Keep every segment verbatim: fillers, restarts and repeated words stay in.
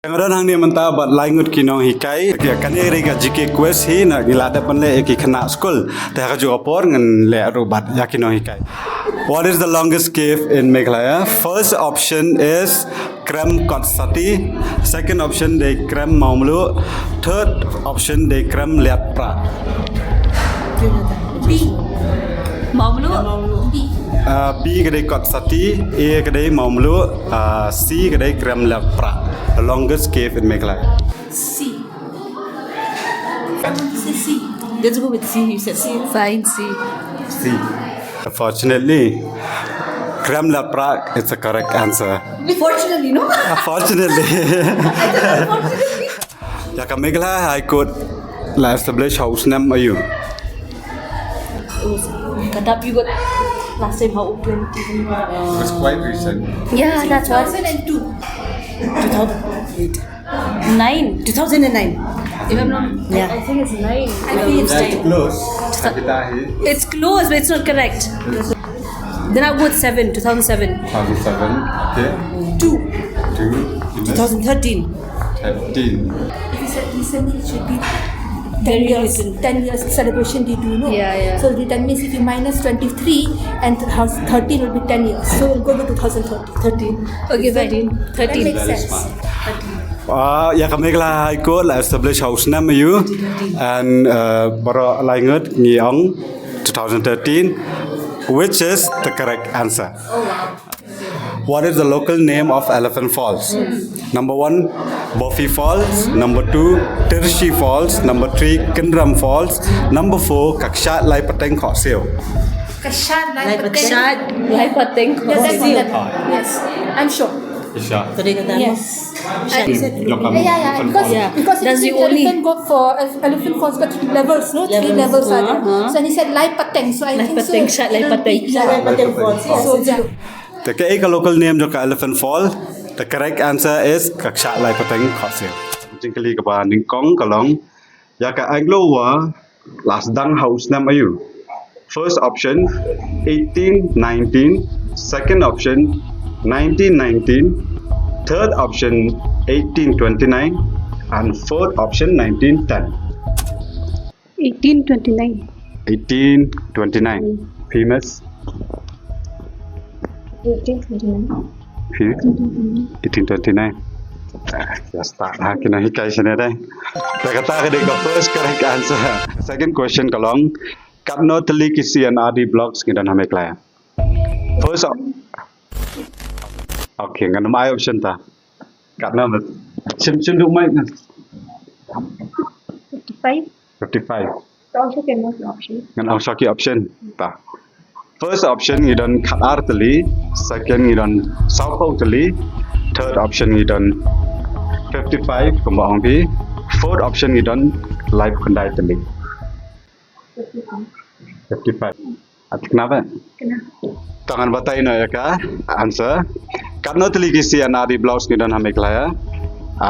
Nga don hangne mynta bad lai ngut ki nonghikai. Ïa kane ka G K quiz hi na ngi la dep ban leh ïa ki khynnah skul. Te ha kajuh ka por ngan leh ruh bad ïa ki nonghikai. What is the longest cave in Meghalaya? First option is Krem Kotsati. Second option dei Krem Mawmluh. Third option dei Krem Liatprah. B. Mawmluh. B. Uh, B ka dei Kotsati, A ka dei Mawmluh, uh, C ka dei Krem Liatprah. The longest cave in Meghalaya. C. I want to say C. Let's go with C. You said C. Fine, C. C. Unfortunately, Krem Liatprah is the correct answer. Fortunately, no? Unfortunately. Ïa ka Meghalaya High Court la establish ha u snem aiu? Kat ap you got last time how twenty. It's quite recent. Yeah, that's what. Two thousand and two. Two thousand eight. Nine. Two thousand and nine. If I'm not, yeah. I think it's nine. I think it's nine. Close. Kita hi. It's close, but it's not correct. Then I'll go with seven, two thousand seven. Two thousand seven, okay. Two. Two. Two thousand thirteen. Thirteen. If you said recently, it should be ten years. Ten years celebration they do, no? Yeah, yeah. So that means if you minus twenty-three and thirteen will be ten years. So we'll go to two thousand thirteen. Okay, fine. Thirteen. That makes sense. Ah, ïa ka Meghalaya High Court la establish ha u snem aiu, and uh, baroh lai ngut ngi ong two thousand thirteen, which is the correct answer. What is the local name of Elephant Falls? Number one, Bofi Falls. Number two, Tirshi Falls. Number three, Kynram Falls. Number four, Kakshad Lai Pateng Khohsiew. Kakshad Lai Pateng. Kakshad Lai Pateng Khohsiew. Yes, I'm sure. Yes. Yeah, yeah, yeah. Because, because if you see elephant got for elephant falls got three levels, no? Three levels are there. So and he said Lai Pateng, so I think so. Kakshad Lai Pateng. Yeah. Lai Pateng Falls. So, yeah. Te kaei ka local name jong ka Elephant Fall? The correct answer is Kakshad Lai Pateng Khohsiew. Jingkylli kaba nyngkong ka long, ïa ka Anglo War la sdang ha u snem aiu? First option eighteen nineteen, second option nineteen nineteen, third option eighteen twenty-nine, and fourth option nineteen ten. Eighteen twenty-nine. Eighteen twenty-nine. Phi, Miss? Eighteen twenty-nine. Phi? Eighteen twenty-nine. Ah, ïa start ha ki nonghikai shane dei. Te kata ka dei ka first correct answer. Second question ka long, katno tylli ki C and R D blocks ngi don ha Meghalaya? First op-, okay, ngan ym ai option ta. Katno, shim, shim duh mic na. Fifty-five. Fifty-five. Ngan ong shuwa ki option. Ta. First option ngi don khatar tylli, second ngi don sawphew tylli, third option ngi don fifty-five kumba ong phi, fourth option ngi don laiphew khyndai tylli. Fifty-five. Ati kena ba? Kena. Te ngan batai noh ïa ka answer. Katno tylli ki C and R D blocks ngi don ha Meghalaya?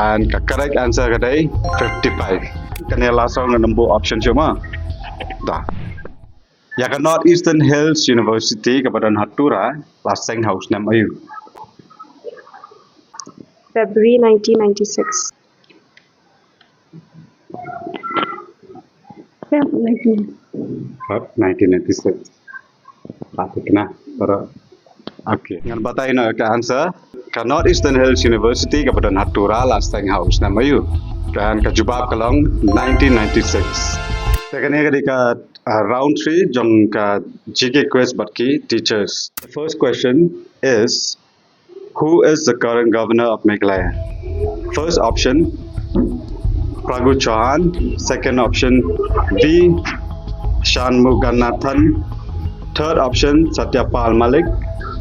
And ka correct answer ka dei fifty-five. Kane la song ngan ym buh option shuh mo. Ta. Ïa ka North Eastern Hills University kaba don ha Tura la seng ha u snem aiu? February nineteen ninety-six. Yeah, nineteen. Nineteen ninety-six. Ati kena, para. Okay. Ngan batai noh ka answer. Ka North Eastern Hills University kaba don ha Tura la seng ha u snem aiu? Te ka jubab ka long nineteen ninety-six. Te kane ka dei ka, uh, round three jong ka G K quiz bad ki teachers. The first question is, who is the current governor of Meghalaya? First option, Pragu Chauhan. Second option, V Shanmuganathan. Third option, Satya Pal Malik.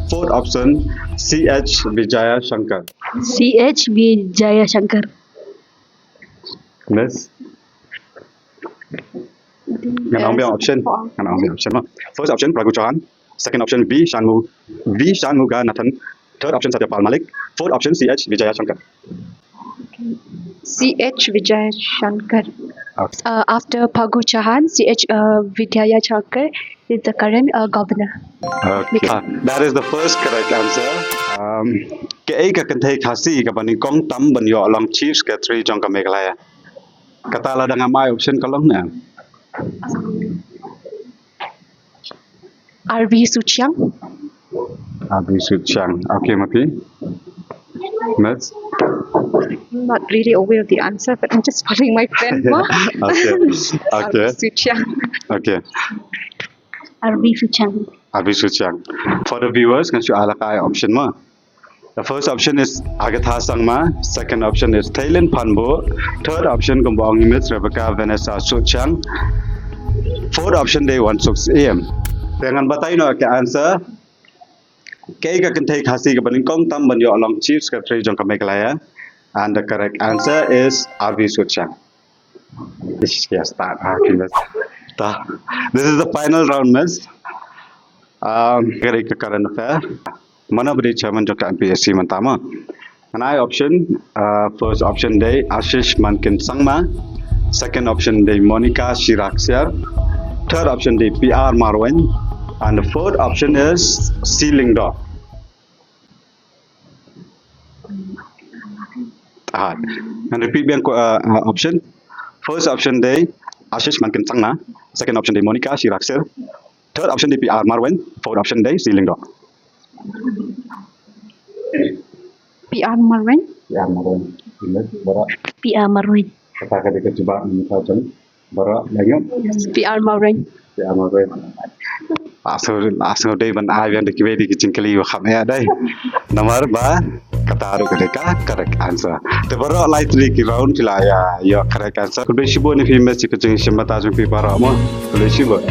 Fourth option, C H Vijaya Shankar. C H Vijaya Shankar. Miss? Ngan ong biang option. Ngan ong biang option. First option, Pragu Chauhan. Second option, V Shanmu-, V Shanmuganathan. Third option, Satya Pal Malik. Fourth option, C H Vijaya Shankar. C H Vijaya Shankar. Okay. Uh, after Pragu Chauhan, C H, uh, Vijaya Shankar is the current, uh, governor. Okay. Uh, that is the first correct answer. Um, Kaei ka kynthei Khasi kaba nyngkong tam ban ïoh long Chief Secretary jong ka Meghalaya? Kata lada ngam ai option ka long ne? R V Suchiang. R V Suchiang. Okay, ma phi? Miss? I'm not really aware of the answer, but I'm just following my friend mo. Okay. Okay. Suchiang. Okay. R V Suchiang. R V Suchiang. For the viewers, ngan shu ai la ka ai option mo. The first option is Agatha Sangma. Second option is Theilin Phanbo. Third option kumba ong hi Miss Rebecca Vanessa Suchiang. Fourth option dei Wansuk Syiem. Te ngan batai noh ka answer. Kaei ka kynthei Khasi kaba nyngkong tam ban ïoh long Chief Secretary jong ka Meghalaya? And the correct answer is R V Suchiang. This is, yes, that, ah, okay, miss. Ta. This is the final round, miss. Um, ka dei ka current affair. Mano ba dei chairman jong ka M P S C mynta mo? Ngan ai option, uh, first option dei Ashish Mankin Sangma, second option dei Monica Shiraksher, third option dei P R Marwein, and the fourth option is C Lyngdoh. Ah, ngan repeat biang ko, uh, uh, option. First option dei Ashish Mankin Sangma, second option dei Monica Shiraksher, third option dei P R Marwein, fourth option dei C Lyngdoh. P R Marwein. P R Marwein. Ini, baroh. P R Marwein. Kata ka dei ka jubab mynta jong baroh, la ïoh. P R Marwein. P R Marwein. La sngew, la sngew dei ban ai biang da kiwei de ki jingkylli ba kham eh dei. Namar ba kata ruh ka dei ka correct answer. Te baroh lai tylli ki round ki la ïa ïoh correct answer. Khublei shibun ïa phi miss ïa ka jingshim bynta jong phi baroh mo. Khublei shibun.